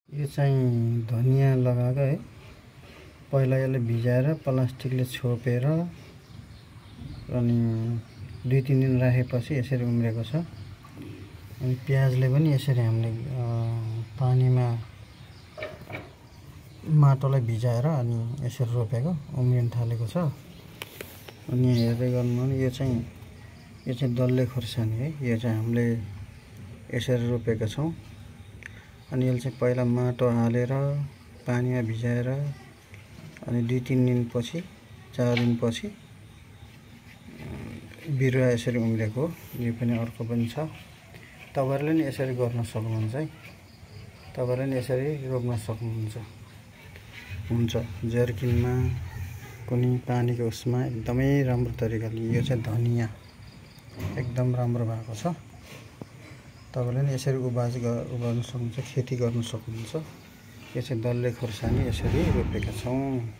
यो चाहिँ धनिया लगाएको है। पहिला यसले भिजाएर प्लास्टिकले छोपेर अनि 2-3 दिन राखेपछि यसरी उम्रेको छ। अनि प्याजले पनि यसरी हामीले पानीमा माटोलाई भिजाएर अनि यसरी रोपेको उम्रिन थालेको छ। अनि हेर्दै गर्नु यो चाहिँ डल्ले खोर्सानी है। यो चाहिँ हामीले यसरी रोपेका छौं। अनि यसले चाहिँ पहिला माटो हालेर पानीमा भिजाएर अनि 2-3 दिनपछि 4 दिनपछि बिरुवा यसरी उम्रेको। यो पनि अर्को पनि छ। तपाईहरुले नि यसरी गर्न सक्नुहुन्छ है। तपाईहरुले नि यसरी रोप्न सक्नुहुन्छ। हुन्छ जर्किनमा कुनै पानीको उसमा एकदमै राम्रो तरिकाले यो चाहिँ धनिया एकदम राम्रो भएको छ। तपाईहरुले नि यसरी उगाउन सक्नुहुन्छ, खेती गर्न सक्नुहुन्छ। यो चाहिँ डल्ले खोर्सानी यसरी रोपेका छौं।